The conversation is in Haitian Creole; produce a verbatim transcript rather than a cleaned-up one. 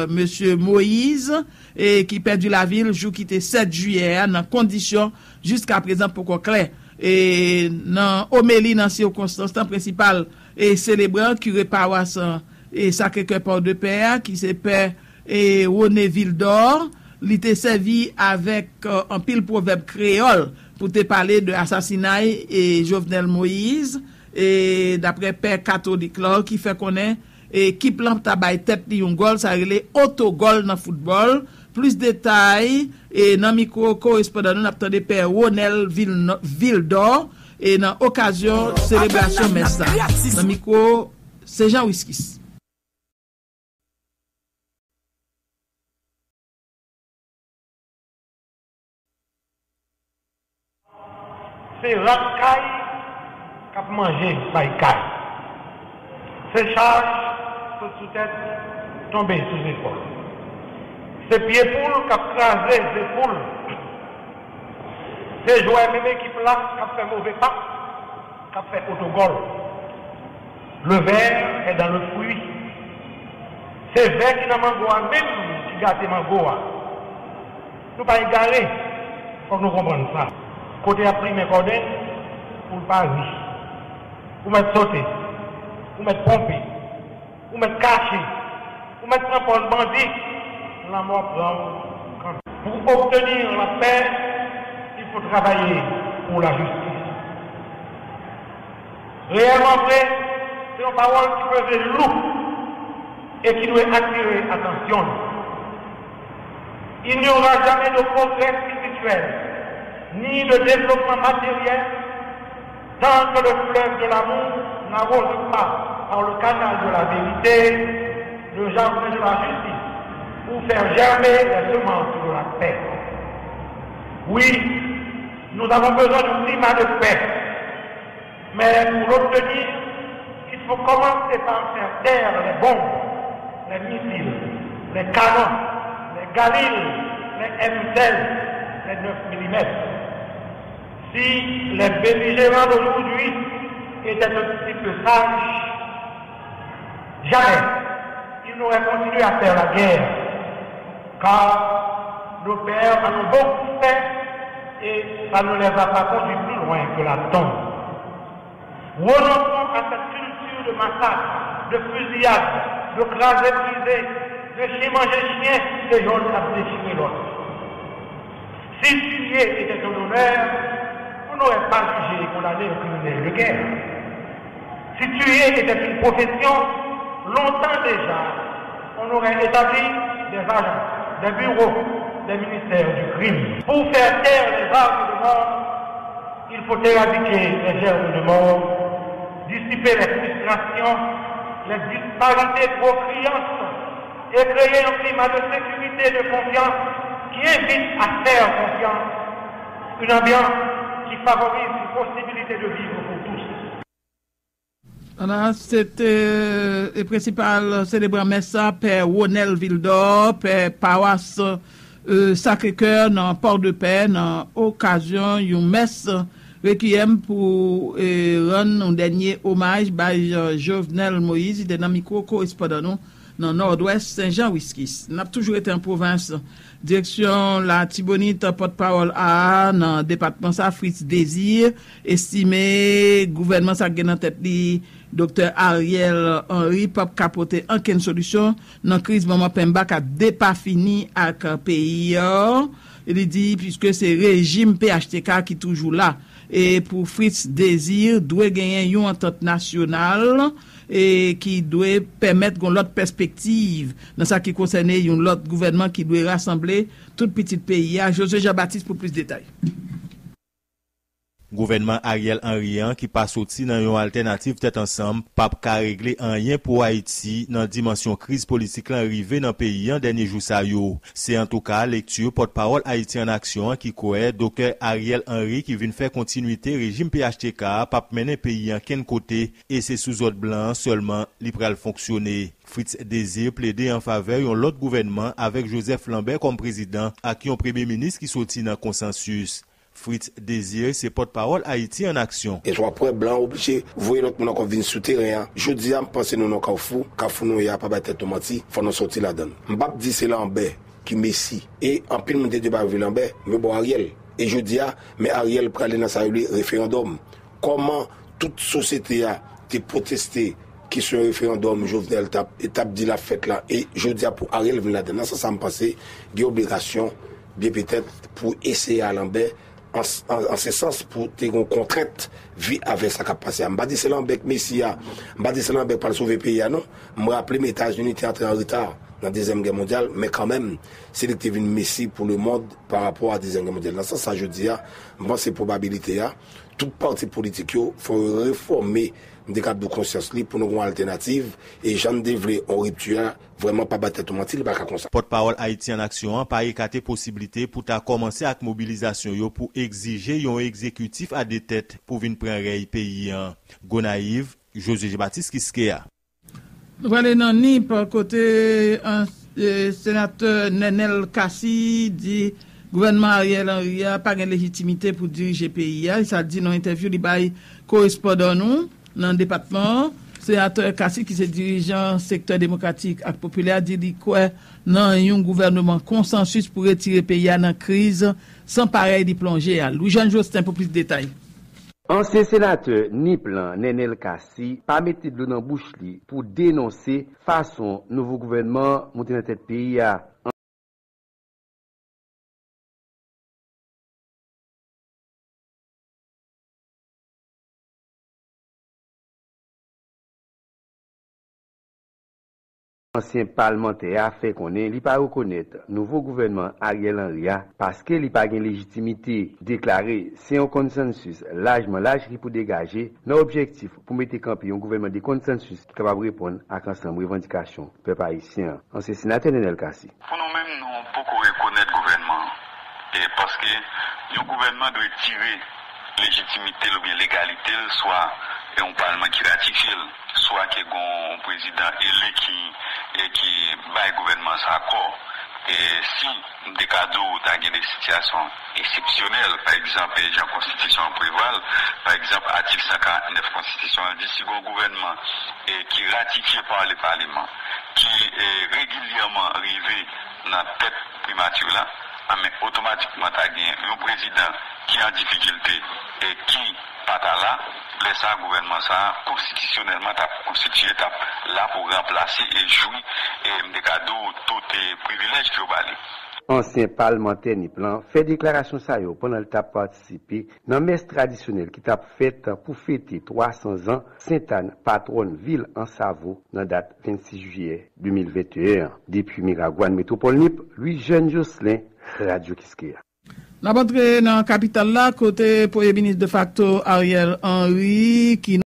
Mesye Moïse, e ki pèdi lavi l jou ki te sèt jiyè a nan kondisyon jiskaprezan poko klè. E nan omeli nan sikonstans lan, prensipal e selebran kire pawas e Sacré-Cœur Port-de-Paix a, ki se pè e René Vildor, li te sèvi avèk e, anpil pwovèb kreyòl pou te pale de asasinay e Jovenel Moïse, e daprè pè katolik la ki fè konnen ekip lan ta bay tèt li yon gòl, sa rele otogòl nan foutbòl. Plis detay e nan mikwo korespondan nou, n ap tande pè Ronel Vilno- Vildor e nan okazyon selebrasyon mès sa. Nan mikwo, se Jean Wiskis. Se rat kay k ap manje bay kay. Se chaj sot sou tèt tonbe sou zepòl. Se pye poul k ap kraze ze poul. Se jwè menm ekip la k ap fè move pas, k ap fè otogòl. Le ver est dans le fruit. Se vè ki nan mango a menm ki gate mango a. Nou pa egare, fòk nou konprann sa. Kote y ap plimen kòden pou l pa ri. Ou mèt sote, ou mèt ponpe, ou mèt kache, ou mèt pran pòz bandi, lanmò pran w kanmenm. Pour obtenir la paix, il faut travailler pour la justice. Reyèlman vre, se yon pawòl ki peze lou e ki dwe atire atansyon nou. Il n'y aura jamais de progrès spirituel, ni de développement matériel, tant que le fleuve de l'amour n'arrose pas par le canal de la vérité le jardin de la justice pour faire germer les semences de la paix. Oui, nous avons besoin d'un climat de paix. Mais pour l'obtenir, il faut commencer par faire taire les bombes, les missiles, les canons, les Galil, les M seize, les neuf millimètres. Si les belligérants d'aujourd'hui étaient un petit peu sages, jamais ils n'auraient continué à faire la guerre, car nos pères en ont beaucoup fait et ça ne les a pas conduits plus loin que la tombe. Renonçons à cette culture de massacre, de fusillade, de craser-briser, de chien manger chien, de yonn ap dechire lòt. Si tuer était un honneur, on n'aurait pas jugé et condamné un criminel de guerre. Si tuer était une profession, longtemps déjà, on aurait établi des agences, des bureaux, des ministères du crime. Pour faire taire les armes de mort, il faut éradiquer les germes de mort, dissiper les frustrations, les disparités trop criantes et créer un climat de sécurité et de confiance qui invite à faire confiance, une ambiance qui favorise une possibilité de vivre pour tous. Ala, se te e, prensipal selebran mès sa, pè Ronel Vildor, pè pawas e, Sacré-Cœur nan Port-de-Paix, nan okazyon yon mès rekiyèm pou e, rann yon dènye omaj bay e, Jovenel Moïse, li te nan mikwo korespondan nou nan Nòdwès, Sen Jan Wiskis. N ap toujou rete an pwovens. Direksyon Latibonit, pòtpawòl a nan depatman sa, Fritz Désir, estime gouvènman sa k gen nan tèt li, Doktè Ariel Henry, p ap ka pote ankenn solisyon nan kriz manman penba k ap depafini ak peyi a. Li di, piske se rejim P H T K ki toujou la, e pou Fritz Désir, dwe genyen yon antant nasyonal e ki dwe pèmèt gon lòt pèspektiv nan sa ki konsène yon lòt gouvènman ki dwe rasanble tout pitit peyi a. José Jean Baptiste pou plis detay. Gouvènman Ariel Henry an, ki pa soti nan yon altènativ tèt ansanm, p ap ka regle anyen pou Ayiti nan dimansyon kriz politik lan rive nan peyi an dènye jou sa yo. Se antouka lekti pòtpawòl Ayiti an Aksyon an ki kwè Doktè Ariel Henry, ki vin fè kontinwite rejim P H T K a, p ap mennen peyi an kenn kote, e se sou zòd blan an sèlman li pral fonksyone. Fritz Désir plede an favè yon lòt gouvènman avèk Joseph Lambert kòm prezidan ak yon premye minis ki soti nan konsansis. Fritz Désiré se pòtpawòl Ayiti an Aksyon. E w ap wè blan oblije voye lòt moun ankò vin sou teren an. Jodi a, m panse nou nan yon kafou. Kafou nou ye a, pa bay tèt nou manti, fò nou sòti ladan l. M p ap di se Lanbè ki Mesi. E anpil moun te di yo pa vle Lanbè, men bon, Ariel. E jodi a, men Ariel prale nan sa yo rele referandòm. Kòman tout sosyete a te pwoteste kesyon referandòm Jovenel t ap, t ap di l ap fèt la, e jodi a pou Ariel vin ladan l. Nan sans sa, m panse gen obligasyon, byen petèt, pou eseye a Lanbè, an, an, an se sans pou te gen yon kontrent vi avèk sa k ap pase a. M pa di se Lanbè k Mesi a, m pa di se Lanbè k pral sove peyi a, non. M raple m Etazini te antre an reta nan Dezyèm Gè Mondyal, men kanmenm, se li k te vin Mesi pou lemonn pa rapò a Dezyèm Gè Mondyal. Nan sans sa, jodi a, m panse pwobabilite a, tout pati politik yo, fò yo refòme, m te ka di w, konsyans li pou nou gen yon altènativ, e jan n te vle yon ripti a, vrèman pa bay tèt nou manti, li pa ka konsa. Pòtpawòl Ayiti an Aksyon an pa ekate posiblite pou ta kòmanse ak mobilizasyon yo pou egzije yon egzekitif a de tèt pou vin pran rèy peyi an. Gonayiv, Josué Jean Baptiste Quisqueya. Nou prale nan Nip, kote, an, e, senatè Nenel Cassy di gouvènman Ariel Henry a pa gen lejitimite pou dirije peyi a. Sa di nan entèvyou li bay korespondan nou nan depatman an. Senatè Cassy, ki se dirijan sektè demokratik ak popilè a, di li kwè nan yon gouvènman konsansis pou retire peyi a nan kriz san parèy li plonje a. Louis Jean Jocelyn pou plis detay. Ansyen senatè Nip lan, Nenel Cassy, pa mete dlo nan bouch li pou denonse fason nouvo gouvènman an monte nan tèt peyi a. Ansyen palmantè a fè konnen li pa rekonèt nouvo gouvènman Ariel Henry a paske li pa gen lejitimite. Deklare se yon konsansis lajman laj ki pou degaje nan objektif pou mete kanpe yon gouvènman de konsansis ki kapab reponn ak ansanm revandikasyon pèp ayisyen an. Ansyen senatè Nenel Cassy. Pou nou menm, nou poko rekonèt gouvènman an. E paske yon gouvènman dwe tire lejitimite l oubyen legalite l swa yon palman ki ratifye l, swa ke gen yon prezidan eli ki, e ki bay gouvènman sa kò. E si m te ka di w ta gen de sitiyasyon eksepsyonèl, pa egzanp, e jan konstitisyon an prevwa l, pa egzanp, atik san karant nèf konstitisyon an di si gen yon gouvènman, e ki ratifye pa le paleman, ki, e, regilyèman rive nan tèt primati la, a, men otomatikman ta gen yon prezidan ki an difikilte e ki pa ta la, lè sa a, gouvènman sa a, konstitisyonèlman, t ap konstitiye, t ap la pou ranplase e jwi, e m te ka di w, tout, e, privilèj ke yo ba li. Ansyen palmantè Nip lan fè deklarasyon sa yo pandan l t ap patisipe nan mès tradisyonèl ki t ap fèt pou fete twa san zan Sentàn, patwòn vil Ansavo, nan dat vennsis jiyè de mil venteyen an. Depi Miragwàn, metwopòl Nip, Louis Jeune Jocelyn, Radyo Kiskeya. N ap antre nan kapital la, kote premye minis defakto Ariel Henry, ki